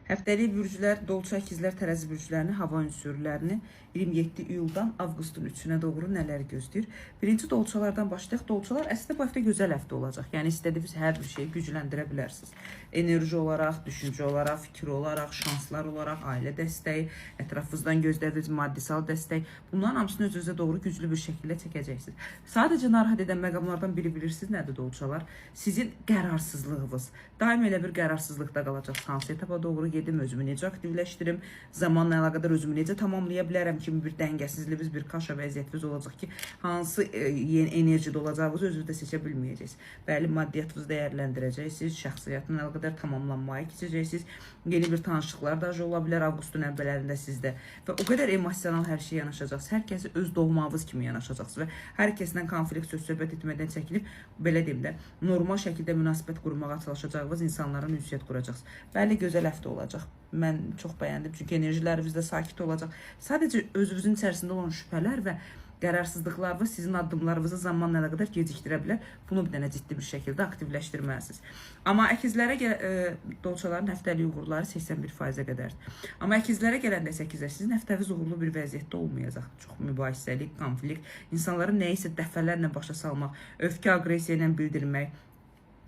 Həftəlik bürclər, Dolça, İkizlər, Tərəzi bürclərini, hava ünsürlərini 27 iyuldan avqustun 3-ünə doğru nələr gözləyir? Birinci dolçalardan başlayaq. Dolçalar əslində bu həftə gözəl həftə olacaq. Yəni istədiyiniz hər bir şeyi gücləndirə bilərsiniz. Enerji olaraq, düşüncə olaraq, fikir olaraq, şanslar olaraq, ailə dəstəyi, ətrafınızdan gözlədiyiniz maddisal dəstək, bunların hamısını öz-özə doğru güclü bir şəkildə çəkəcəksiniz. Sadəcə narahat edən məqamlardan biri bilirsiniz nədir dolçalar? Sizin qərarsızlığınız. Daim elə bir qərarsızlıqda qalacaqsınız. Hansı etapa doğru gedim, özümü necə aktivləşdirim, zamanla əlaqədar özümü necə tamamlaya bilərəm kimi bir dəngəsizliyiniz, bir kaşa vəziyyətiniz olacaq ki, hansı yeni enerjidə olacağınızı özünüz də seçə bilməyəcəksiniz. Bəli, maddiyyatınızı dəyərləndirəcəksiniz, şəxsiyyətlə əlaqədar tamamlanmaya keçəcəksiniz. Yeni bir tanışlıqlar da ola bilər avqustun əvvəllərində sizdə və o qədər emosional hər şeyə yanaşacaqsınız. Hər kəsi öz doğmağınız kimi yanaşacaqsınız və hər kəslə konflikt, söz söhbət etmədən çəkinib, belə deyim də, normal şəkildə münasibət qurmağa çalışacağınız insanlara ünsiyyət quracaqsınız. Bəli, gözəl həftə olacaq. Mən çox bəyəndim, çünki enerjiləriniz də sakit olacaq. Sadəcə özünüzün içərisində olan şübhələr və qərarsızlıqlarınız sizin addımlarınızı zamanla əlaqədar gecikdirə bilər. Bunu bir dənə ciddi bir şəkildə aktivləşdirməlisiniz. Amma əkizlərə dolçaların həftəlik uğurları 81%-ə qədərdir. Amma əkizlərə gələndə isə əkizlər, sizin həftəniz uğurlu bir vəziyyətdə olmayacaq. Çox mübahisəli, konflikt, insanları nəyisə dəfələrlə başa salmaq, öfkə, aqressiya ilə bildirmək,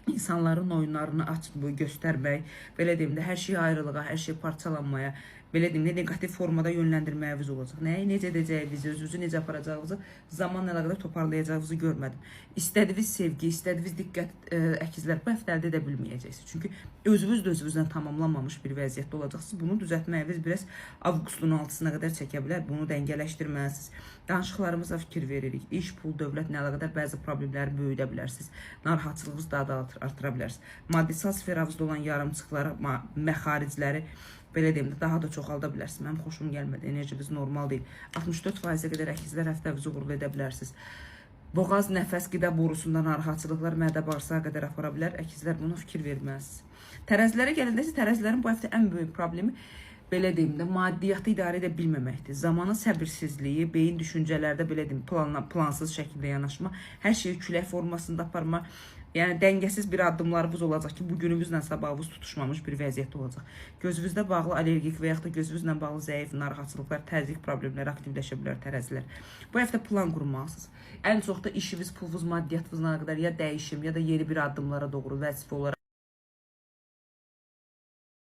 insanların oyunlarını açıb göstərmək, belə deyim də, hər şeyi ayrılığa, hər şeyi parçalanmaya, belə deyim də, neqativ formada yönləndirməyiniz olacaq. Nəyi necə edəcəyinizi, özünüzü necə aparacağınızı zamanla əlaqədar toparlayacağınızı görmədim. İstədiyiniz sevgi, istədiyiniz diqqət əkizlər bu həftə əldə edə bilməyəcəksiniz. Çünki özünüz də özünüzlə tamamlanmamış bir vəziyyətdə olacaqsınız. Bunu düzəltməyiniz biraz avqustun 6-sına qədər çəkə bilər. Bunu dəngələşdirməlisiniz. Danışıqlarımıza fikir veririk. İş, pul, dövlətlə əlaqədar bəzi problemləri böyüdə bilərsiniz. Narahatçılığınızı daha da artıra bilərsiniz. Maddisal sferanızda olan yarımçıqları, məxaricləri belə deyim də, daha da çoxalda bilərsiniz. Mənim xoşum gəlmədi. Enerjiniz normal deyil. 64%-ə qədər əkizlər həftənizi uğurlu edə bilərsiniz. Boğaz, nəfəs, qida borusunda narahatçılıqlar mədə bağırsağa qədər apara bilər. Əkizlər, buna fikir verməlisiniz. Tərəzilərə gələndə isə tərəzilərin bu həftə ən böyük problemi, belə deyim də, maddiyyatı idarə edə bilməməkdir. Zamanın səbirsizliyi, beyin düşüncələrdə, belə deyim, planla, plansız şəkildə yanaşma, hər şeyi külək formasında aparma, yəni dəngəsiz bir addımlarınız olacaq ki, bugünümüzlə sabahınız tutuşmamış bir vəziyyətdə olacaq. Gözünüzdə bağlı allergik və yaxud da gözünüzlə bağlı zəif narahatçılıqlar, təzyiq problemləri aktivləşə bilər tərəzilər. Bu həftə plan qurmalısınız. Ən çox da işiniz, pulunuz, maddiyyatınızla əlaqədar ya dəyişim, ya da yeni bir addımlara doğru vəzifə olaraq